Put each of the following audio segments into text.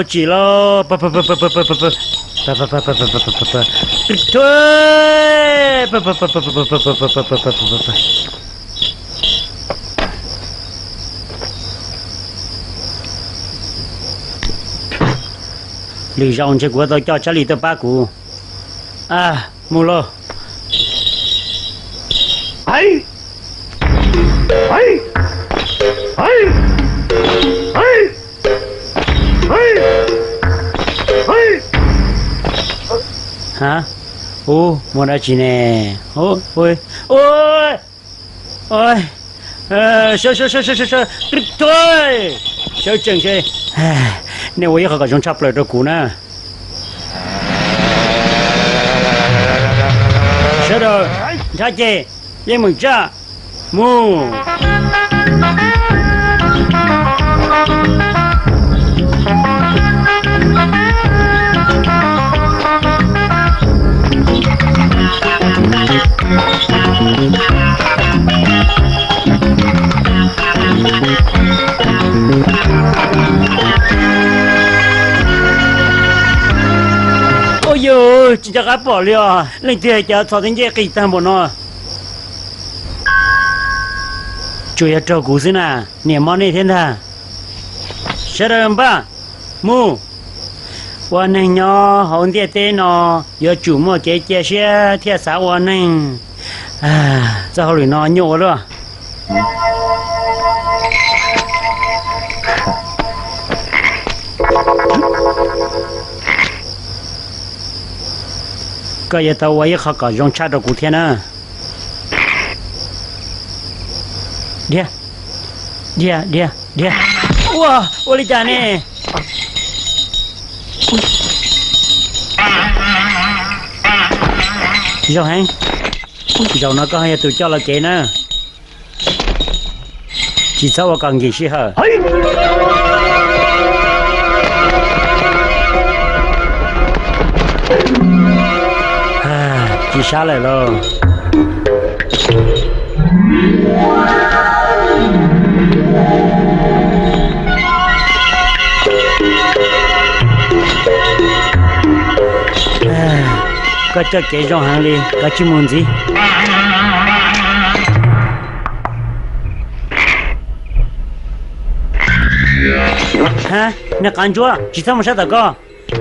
Tsim los. Lwm zaus ntshe kuv yuav tau coj Tsab Lis tuaj pab kuv. A, mus lauj. Ha, ub, muaj dab tsi ne? Ub, ub, ub, sawv, sawv, sawv, sawv, sawv, sawv tsees, nej ua ib qho kom zoo tshaj plaws rau kuv na. Sawv daws, nrhab ces, yeej meem tsaj, mus. Ua yus tsis nco qab pom li os, leej twg cov txhos tib ncej qis tag npaum no. Tsuas yog raug kuv xwb na, niam mob nej thiab ntag. Sawv daws npaj, mus. Ua neeg nyob hauv ntiaj teb no yuav tsum muaj kev cia siab thiaj xav ua neeg. Txoj hauj lwm no nyuaj ua luaj. Koj yuav tau ua ib qho kom zoo tshaj rau kuv thiab na. Dhia, dhia, dhia, dhia. Ua, ua li cas ne? Zoo heev. Zaum no koj yog tus coj lawv kev na. Tsis txhob ua kom nkim sij hawm. Tsis sab lawm lauj. Koj coj kev zoo heev li, koj cia li mus ntxiv. Ha, niag qav ntsuab, tsis txhob mus sab tom koj.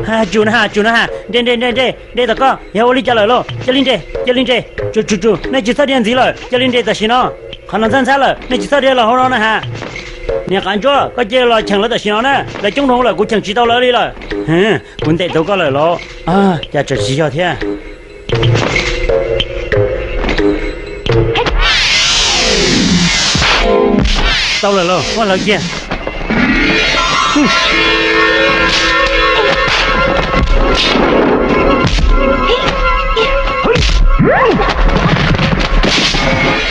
Ha, tsum na ha, tsum na ha, nres nres nres nres nres tom koj, yog ua li cas lawm lauj? Cia li nres, cia li nres, tsum tsum tsum, nej tsis txhob dhia ntxiv lawm, cia li nres tam sim no. Qhov no ntxhab ntxhab lawm, nej tsis txhob dhia los hauv no na ha. Niag qav ntsuab, koj cia li los cheem lawv tam sim no na, lawv coob dhau lawm, kuv cheem tsis tau lawv li lawm. Kuv ntes tau koj lawm los? Cas tseem tsis yog thiab. Tau lawm los, muab hlawv kiag.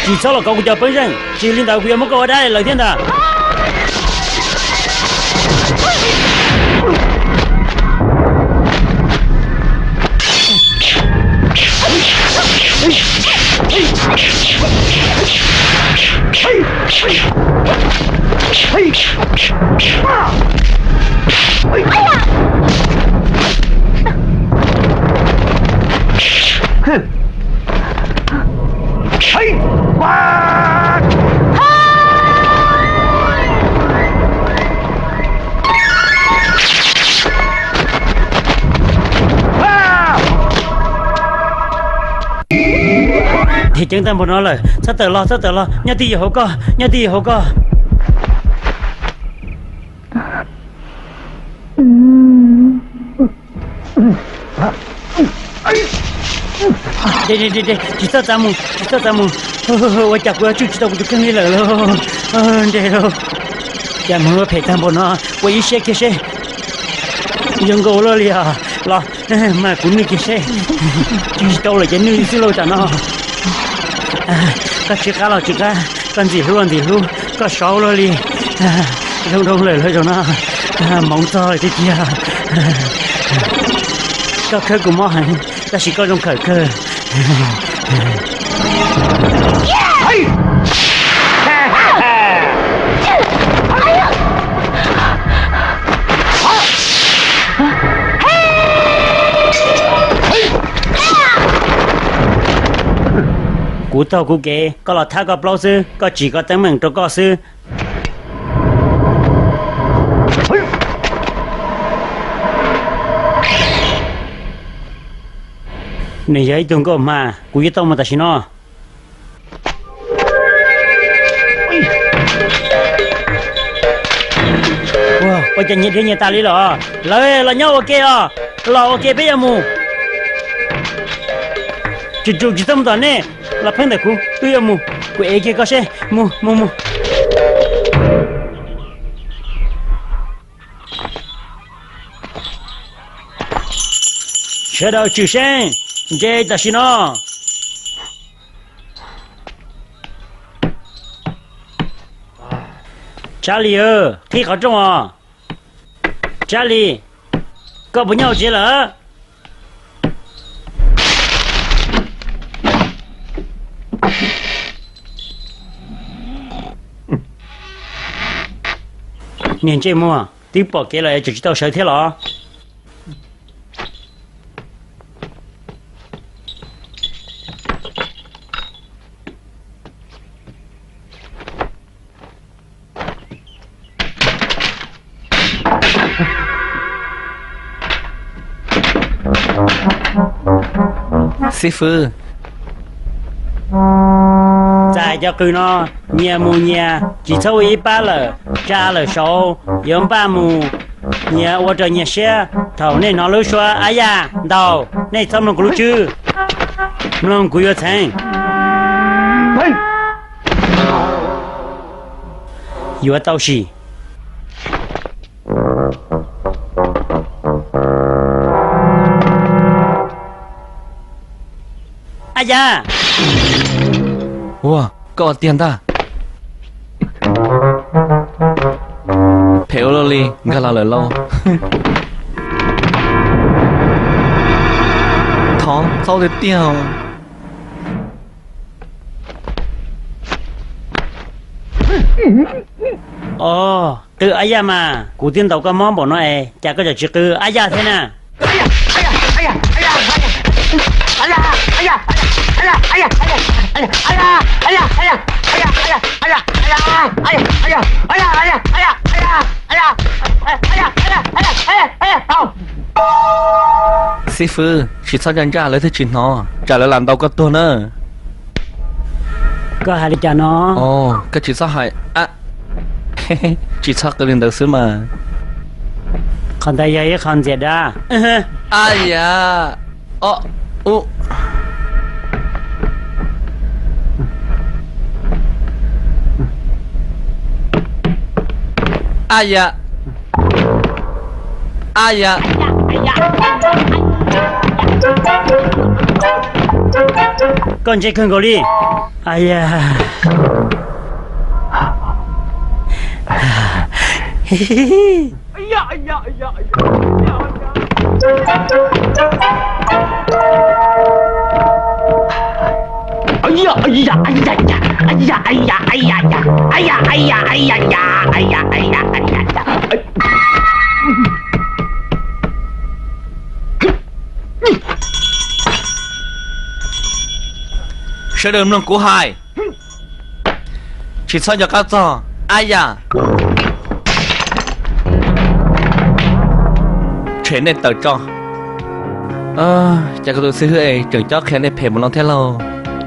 Tsis txhob los kov kuv cov pej xeem, tsis li ntawd kuv yuav muab koj ua dab li lawm thiab ntag. Dhia ceev tag npaum no lawm, txhob tawm los, txhob tawm los, nyob twj ywm hauv koj, nyob twj ywm hauv koj. Nres, nres, nres, tsis txhob txav mus, tsis txhob txav mus. Ua cas kuv yuav tswj tsis tau kuv tus kheej li lawm lauj. Nres lauj. Cas moog yuav phem tag npaum no, ua ib siab kiag seb. Zoo nkauj luaj li os. Los, mas kuv nwj kiag seb. Tsis tau lawm ces nwj xwb lauj tam no. Koj tsw qab los tsw qab, koj ntxim hlub los ntxim hlub, koj saub luaj li. Zoo dhau lawm lauj zaum no, hmoov txog lawm tiag tiag. Koj khawb kuv mob heev, tab sis koj zoo khawm kawg. Kuv taug kuv kev, koj los thab koj plaub xwb, koj tsim koj teeb meem rau koj xwb. Nws yog ib tug nkauj hma, kuv yuav tau mus tam sim no. Ua cas nyias dhia nyias tas li los? Lawv los nyob ua ke os, los ua ke peb yuav mus. Tsis tsum tsis txhob mus tom nej, los pheej ntawm kuv, wb yuav mus, kuv ev kiag koj seb, mus mus mus. Sawv daws tshwm seeb, ntse tam sim no. Tsab Lis, qhib qhov rooj os. Tsab Lis, koj puas nyob hauv tsev lawm? Niag ntsej muag, twb pom kev los es tseem tsis tau sawv thiab los? Xib fwb, txais cov qws no, nyias mus nyias, tsis txhob ua ib pab lawm, tsa lawm saud, yuav npaj mus, nyias ua raws nyias siab. Thaum nej hnov lub suab ab yaj ntaus, nej txhob mloog kuv lub tswb, mloog kuv yuav txheev. Yuav tau sim. Ab yaj! Ua, koj tiag ntag. Phem ua luaj li, nkag los lawm lauj. Thov txhob tiag tiag. Os, qw ab yaj mas, kuv twb ntaus koj mob npaum no es cas koj tseem tsis qw ab yaj thiab na? Xib fwb, tsis txhob ntsaj ntsaj, lawv thiaj tsis hnov, tsam lawv lam ntaus koj tuag na. Koj hais li cas no? Os, koj tsis txhob hais. Tsis txhob qw li ntawd xwb mas. Qhov ntawd yog ib qho ntxias dab. Ab yam, o, u. Ab yam, ab yam. Koj ntse kawg nkaus li. Ab yam. Sawv daws mloog kuv hais. Tsis txhob nco qab txog, ab yam. Tshem nej tawm tso. Cas kuv tus xib hwb es tseem cob qhia nej phem mus no thiab lauj?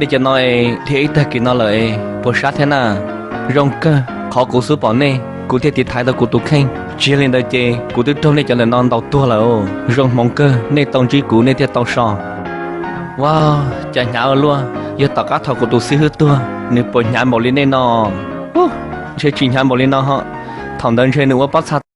Nej cov no es dhia ib tag kis no lawm es puas sab thiab na? Zoo kawg, qhov kuv xub pom nej, kuv thiaj tiv thaiv tau kuv tus kheej. Tsis yog li ntawd ces kuv twb raug nej cov ntawm no ntaus tuag lawm. Zoo hmoov kawg nej tau ntsib kuv nej thiaj tau so. Ua cas hnyav ua luaj, yog tom qab thaum kuv tus xib hwb tuag nws puas hnyav npaum li nej no? Ntshe tsis hnyav npaum li no ho. Thaum ntawd ntshe nws ua pob txha